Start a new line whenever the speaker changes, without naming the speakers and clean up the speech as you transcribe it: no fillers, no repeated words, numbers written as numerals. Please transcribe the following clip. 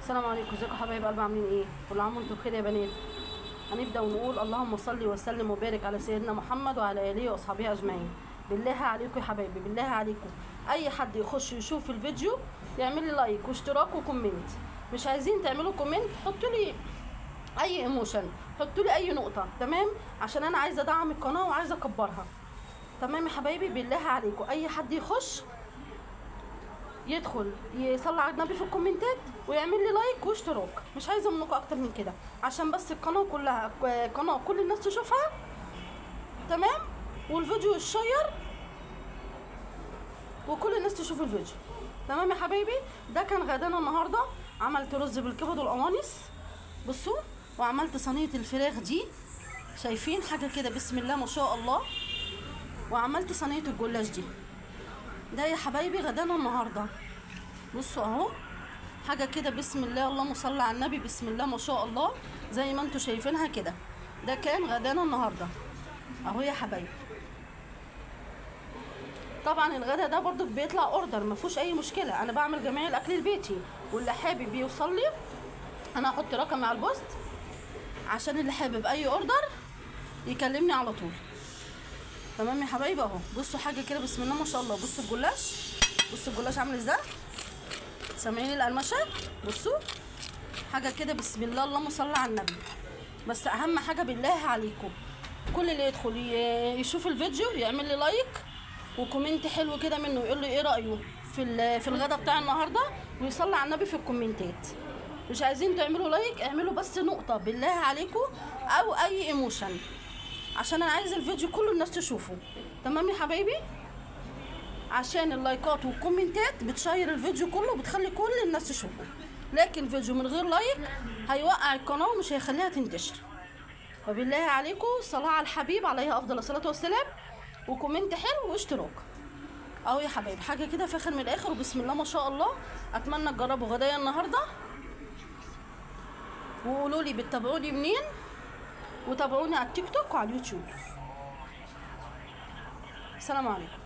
السلام عليكم، ازيكم حبايب قلب؟ عاملين ايه؟ كل عام وانتم بخير يا بنات. هنبدا ونقول اللهم صل وسلم وبارك على سيدنا محمد وعلى اله واصحابه اجمعين. بالله عليكم يا حبايبي، بالله عليكم اي حد يخش يشوف الفيديو يعمل لي like واشتراك و comment. مش عايزين تعملوا comment، حطوا لي اي emotion، حطوا لي اي نقطه، تمام؟ عشان انا عايزه ادعم القناة وعايزه اكبرها. تمام يا حبايبي؟ بالله عليكم اي حد يخش يدخل يصلي على النبي في الكومنتات ويعمل لي like واشتراك. مش عايزه منكم اكتر من كده، عشان بس القناة كلها قناة كل الناس تشوفها، تمام؟ والفيديو يتشير وكل الناس تشوف الفيديو، تمام يا حبايبي؟ ده كان غدانا النهارده. عملت رز بالكبد والقوانص، بصوا، وعملت صينية الفراخ دي، شايفين حاجة كده بسم الله ما شاء الله، وعملت صينية الجلاش دي. ده يا حبايبي غدانا النهارده. بصوا اهو، حاجة كده بسم الله، اللهم صل على النبي، بسم الله ما شاء الله، زي ما انتوا شايفينها كده. ده كان غدانا النهارده اهو يا حبايبي. طبعا الغدا ده برضو بيطلع order، ما فيهوش اي مشكله. انا بعمل جميع الاكل البيتي، واللي حابب يوصل لي انا هحط رقمي على ال post عشان اللي حابب اي order يكلمني على طول. تمام يا حبايبي؟ اهو بصوا حاجة كده بسم الله ما شاء الله. بصوا الجلاش، بصوا الجلاش عامل ازاي، سامعين القرمشه؟ بصوا حاجة كده بسم الله، اللهم صل على النبي. بس اهم حاجة بالله عليكم كل اللي يدخل يشوف الفيديو يعمل لي like و comment حلو كده منه، يقول لي ايه رايه في الغدا بتاع النهارده، ويصلي على النبي في الكومنتات. مش عايزين تعملوا like، اعملوا بس نقطة بالله عليكم او اي emotion، عشان انا عايز الفيديو كله الناس تشوفه. تمام يا حبايبي؟ عشان اللايكات والكومنتات بتشير الفيديو كله وبتخلي كل الناس تشوفه، لكن فيديو من غير like هيوقع القناة ومش هيخليها تنتشر. فبالله عليكم صلاة على الحبيب عليه افضل الصلاة والسلام، و comment حلو واشتراك. اهو يا حبايب حاجة كده فاخر من الاخر وبسم الله ما شاء الله. اتمنى تجربوا غدايا النهارده وقولوا لي بتتابعوني منين، وتابعوني على التيك توك وعلى اليوتيوب. السلام عليكم.